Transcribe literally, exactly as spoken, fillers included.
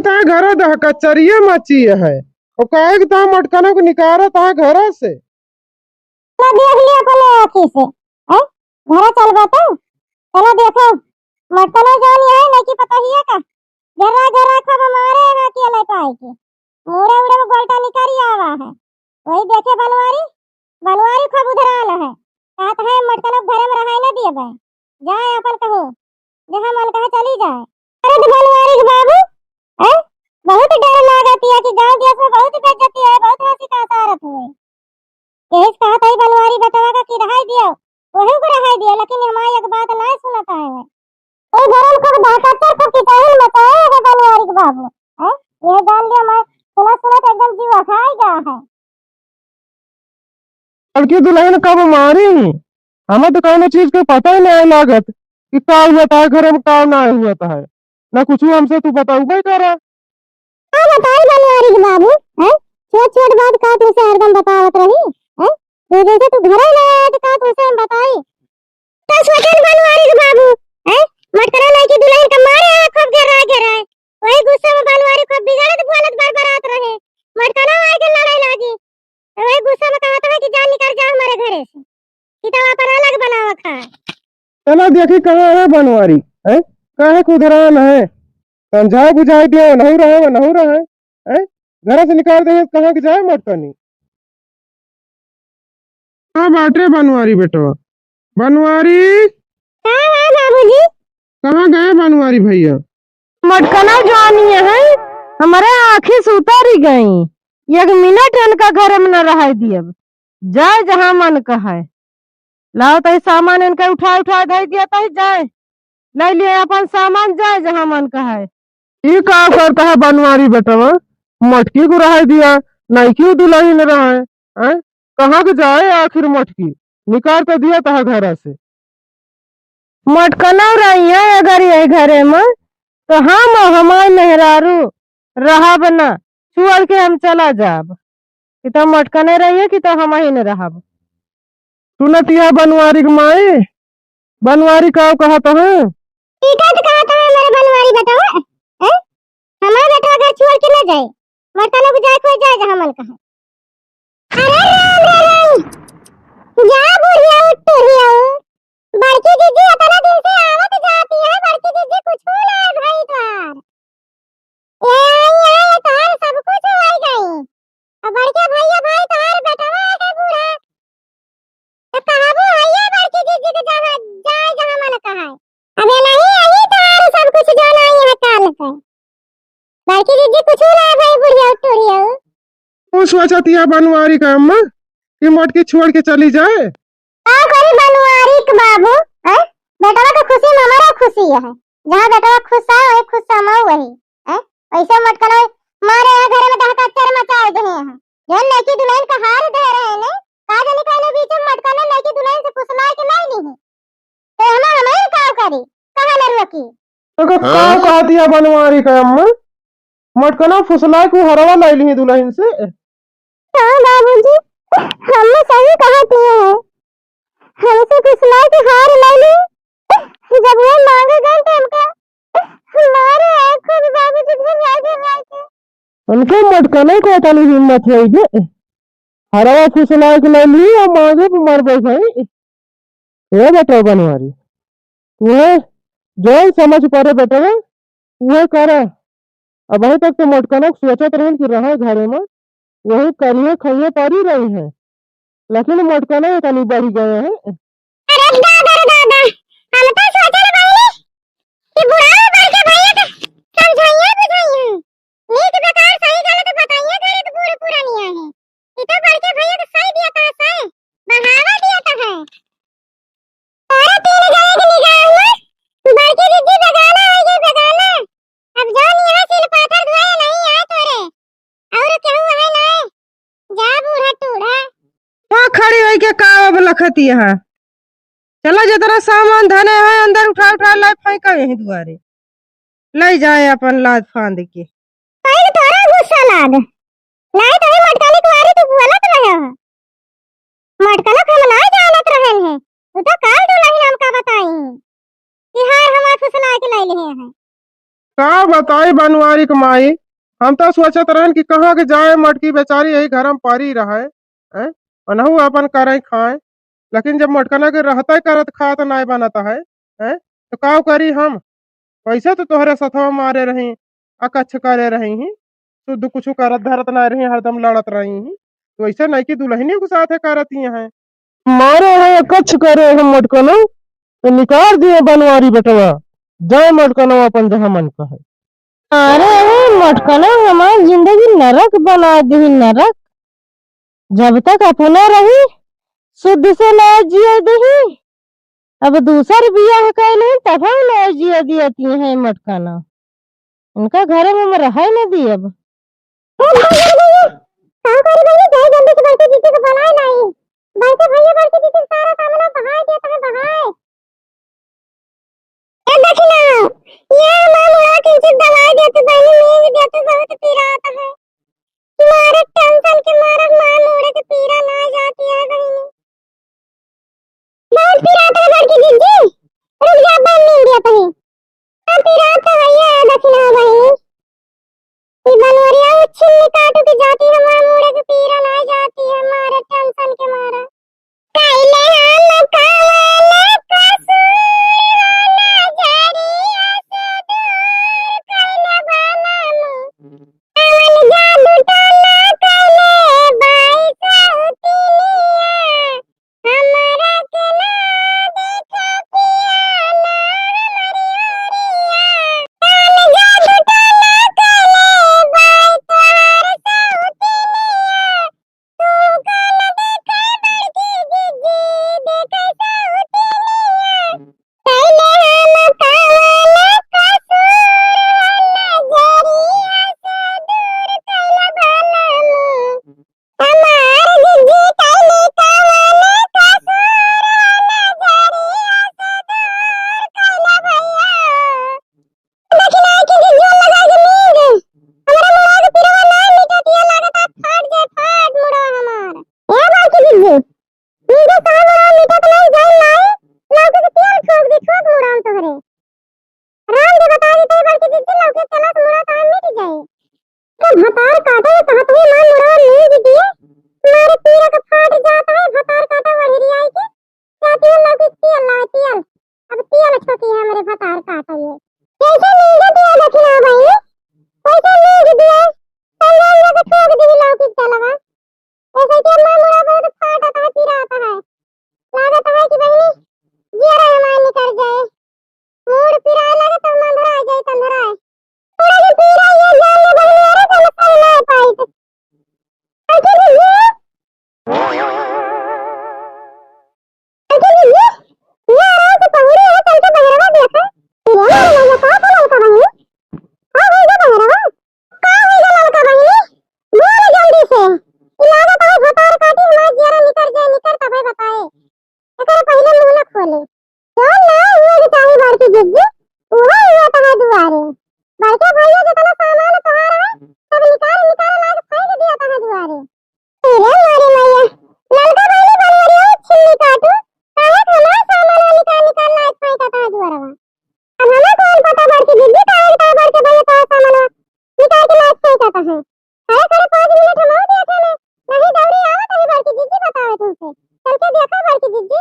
तहाँ घरा दहकचरिया मची है, और काहे कि तहाँ मटकनों को निकारत है घरा से। ना देख लिया अपने आँखी से, हैं? घरा चलबा तो? चला देखो, मटकनो जानी है, नहीं कि पता ही है का? घरा घरा खब मारे है कि ले पाए के। मुड़े उड़े में गोलटा निकारी आवा है। वही देखे बनवारी, बनवारी खूब उधराल है। कहत है, "मटकनो घरे में रहाई ना दिए बे। जाए अपन कहूँ, जहाँ मन कहे चली जाए।" अरे तो बनवारी के बाबू, हैं? बहुत डर लागत है कि गाँव देश में बहुत बेइज्जती है, बहुत हँसी का सारत हुए। यही से कहत है बनवारी बेटवा का कि रहाई दियो, वही को रहाई दियो, लेकिन हमारी एक बात नहीं सुनत है। ए घरन खूब दहकत्तर खूब किचाहिल मचाए है बनवारी के बाबू, हैं? यह जान लिया मैं सुना सुना तो एकदम जीव अघाई गा है। लड़की दुल्हन कब मारी? हमें तो कौनो चीज के पता ही नहीं लागत कि का हुआ था घर में, का ना हुआ था, ना कुछ हमसे तू बताऊ भाई करा। का बताई बनवारी के बाबू, हैं? छोट छोट बात का तुमसे हरदम बतावत रही, हैं? तो जैसे तू घरे ना आए तो का तुमसे हम बताई? तो सोचन बनवारी के बाबू, हैं? मटकना नहीं कि दुल्हन के मारे है खूब घेरा घेरा है। वही गुस्सा में बनवारी खूब बिगड़त बोलत बड़बड़ात रहे। मटकना आए के लड़ाई लागी। तो वही गुस्सा में कहत है कि जान निकल जा हमारे घरे से। कि तो अपन अलग बनावा खा। चला देखी कहाँ है बनवारी, हैं? काहे कुधरान है? समझाए बुझाए दिया, नहीं रहे, नहीं रहे, हैं? घर से निकाल दे, कहाँ के जाए मटकनी? हाँ बाटे बनवारी बेटवा, बनवारी। हाँ, हाँ बाबूजी। कहाँ गए बनवारी भैया? मटकना जानी है, हमारे आँखी से उतरी गई। एक मिनट इनका घर में न रहाई दियब, जाए जहाँ मन कहे। लाओ तही सामान इनका उठा उठा दे दिया तही जाए, ले लिए अपन सामान जाए जहाँ मन कहे। ई का करता है बनवारी बेटवा, मटकी को रहाई दिया, नइकी दुल्हन रहे, हैं? कहाँ के जाए आखिर मटकी, निकाल तो दिया तहा घरा से। मटकनौ रही है अगर यही घरे में, तो हम और हमार मेहरारू रहब ना, छोड़ के हम चला जाब। कि तो मटकने रही है कि तो हम ही न रहब। सुनत यह बनवारी के माई, बनवारी का कहत है? ठीक है तो कहत है मेरे बनवारी बताओ, हैं? हमारे बेटवा घर छोड़ के ना जाए, मटकनों को जाए कोई जाए जहाँ मन कहे। अरे राम रे राम, जा बुढ़िया उठ टुढ़िया। बड़की जीजी इतना दिन से आवत जाती है, बड़की जीजी कुछ ना है भाई तोहार। ये आई, ये आई, तोहार सब कुछ हो आई गई। अब बड़के भैया भाई तोहार बेटवा है के बूढ़ा। तो कहबो है ये बड़की जीजी के जहाँ जाए जहाँ मन कहे। अब ये नहीं आई तोहार सब कुछ जाना आई है काल पे। बड़की जीजी कुछ ना है भाई बुढ़िया टुढ़िया। वो सोचत या बनवारी का अम्मा कि मटकी छोड़ के चली जाए। का करी बनवारी के बाबू, हैं? बेटवा के खुशी में हमारा खुशी है। जहाँ बेटवा खुश है, वही खुश हम वही, हैं? ऐसे मटकना मारे हैं, घरे में दहकच्चर मचाए दे हैं। जौन नइकी दुल्हन का हार दे रहे ने, का जानी कहने बीच में मटकना नइकी दुल्हन से फुसला के लाई नहीं। तो हम, हम का करी? कहाँ न रोकी? तो का, हाँ? का कहती है बनवारी का अम्मा? मटकना फुसला के हरवा लाई ली दुल्हन से। हाँ बाबूजी, हम सही कहती हैं। हमसे फुसला के हार लाई ली, जब वो मांगे गए तो हमका मारे आए खूब बाबूजी घर आगे आके। उनके मटकने को इतनी हिम्मत है जे हरवा फुसला के लाई ली और मांगे पे मर बैठे। ए बेटा बनवारी, वह जौन समझ पड़े बेटवा, वह करा। अबहीं तक तो मटकनों के सोचत रहन कि रहे घरे में, वही करिए खइए पड़ी रही है, लेकिन मटकने तनी बढ़ गए हैं। अरे दादा रे दादा, हम तो सोचल बानी कि बुढ़ाऊ बड़के भैया के समझाइए बुझाइए, नीक बेकार सही गलत बताइए, घरे के बूढ़ पुरानिया है, ई तो बड़के भैया के सही दिया था, सही बहावा दिया था है। तोरे तीन जने के निगाह में बड़की दीदी बेगाना हो गई, बेगाना। अब जौन यहाँ सिल पाथर धोए नहीं आए तोरे, और केहू है नहीं। जा बूढ़ा टूढ़ा। का खड़ी होई के का अब लखती है? चला जतरा सामान धने है अंदर उठा उठा लाई फेंका यहीं दुआरे। लाई जाए अपन लाद फांद के। कहीं तोरा गुस्सा लाग। नहीं तो ये मटकानी कुआरी तू बोलत रहे हो। मटकनक हम ना जानत रहन है, उ तो काल दुलहिन हमका बताई कि हार हमार फुसला के लैले हैं। का बताई बनवारी के माई, हम तो सोचत रहन कि कहाँ के जाए, मोटकी बेचारी यही घर में परी रहे, हैं? ओनहु अपन करे खाए, लेकिन जब मोटकना के रहते करत खात नाय बनत है, हैं? तो का करी हम? पैसे तो तोहरे सथवा मारे रही, अकच्छ करे रही ही, शुद्ध कुछ करत धरत नाय रही, हरदम लड़त रही ही। तो ऐसे नहीं कि दुल्हनियों के साथे करत ही हैं। मारे हैं अकच्छ करे हम मोटकना, तो निकाल दिए बनवारी बेटवा, जाए मोटकना अपन जहाँ मन कहे। अरे, अरे, मोटकना हमार जिंदगी नरक बना दिही, नरक। जब तक अपना रही, शुद्ध से ना जिए दिही। अब दूसर बियाह कइले, तब हम ना जिए दियती हैं मोटकना। इनका घर में हम रहे न दियब। ए, भाई, भाई, भाई, का करी भाई, जाए जल्दी से बड़की दीदी को बुलाए लाई। बड़के भैया, बड़की दीदी सारा सामान बहाए दिया, तुम्हें बहाए। ए दखिना, ये हमार मुड़ा किंचित दवाई दे तू बहिनी, नींद दे तू, बहुत पीरात है। मारे टेंशन के मारे मार मुड़े के पीरा ना जाती है बहिनी। बहुत पीरात है बड़की दीदी, रुक जा, अब नींद दे तनी। हाँ, पीरात तो भैया है दखिना बहिनी। ई बनवरिया उछिन्नी काटू के जाती हमार मुड़े के पीरा ना जाती है, मारे टेंशन के मारे। कइले हम कवन कसूर हो नजरिया से दूर कइले बनमू। कवन जादू टोना कइले बाई सौतिनिया। हमरा के ना देखे पिया ना हमरी ओरिया। कवन जादू टोना कइले बाई तोहार सौतिनिया। तू कान देखे बड़की जिज्जी, देखे सौतिनिया। कइले हम कवन कसूर, नजरिया से दूर कइले बनमू। हमार जिज्जी कइले कवन कसूर, नजरिया से दूर कइले भैया। देखी ना कि जिज्जो लगा के नींद। हमरा मुड़ा के पिरवा ना मिटत, ये लागत आज फाट जाए, फाट मुड़ा हमार। ए बड़की जिज्जी, नींद से मुड़ा मिटत नहीं, जाए नाई, लौकी के तेल ठोक दी, ठोक मुड़ा हम तोहरे। राम जी बता देते हैं बड़की जिज्जी, लौकी के तेल से मुड़ा तो मिट जाए। तो भतार काटे में कहत है, माँ मुड़ा नींद दिए, मारे पीरा के फाट जाता है, भतार काटा वढ़ेरी आई के। जाती है लौकी तियल लावे, तियल। अब तियल ठोकी है हमरे भतार काटा ये। कैसे नींद दिया दखिना बहिनी? कैसे नींद दिया? तंगन लगे ठोक दी लौकी तलवा। ऐसे कि अम्मा मुड़ा बहुत फाटत है, पिरात है। लागत है कि बहिनी, जियरा हमार निकल जाए। मूड़ पिराए लगे तो मंदराए जाए, तंदराए। थोड़ा भी पीरा ये जान ले बहिनी, अरे तो मत कर ना पाई तो। कैसे दीजिए? अरे दीदी, ये आराम से पहुरे है, चल के बहरवा देखा। अरे, अरे, अरे, का बोला था बहिनी? का होइगा बहरवा? का होइगा ललका बहिनी? बोल जल्दी से। ई लागत है भतार काटी, हमार जियरा निकर जाए, निकर तबे बताए। एकरे पहिले मुंह न खोले। जौन ना हुए के चाही बड़की जिज्जी, उहे हुए तहार दुआरे। बड़के भैया जितना सामान तोहार है, सब निकाल, निकाल लाके फेंक दिया तहार दुआरे। अरे मारे मैया, ललका बहिनी बनवरिया छिन्नी काटू, काहे के हमार सामान निकाल निकाल लाइट फेंकत है दुआरवा। अब हमें कौन पता बड़की दीदी काहे के बड़के भैया का सामान निकाल के लाइट फेंकत है। अरे खड़े पाँच मिनट हम और दिया थे ना, नहीं दौड़ी आवत है बड़की दीदी बतावे तुमसे। चल के देखा बड़की दीदी।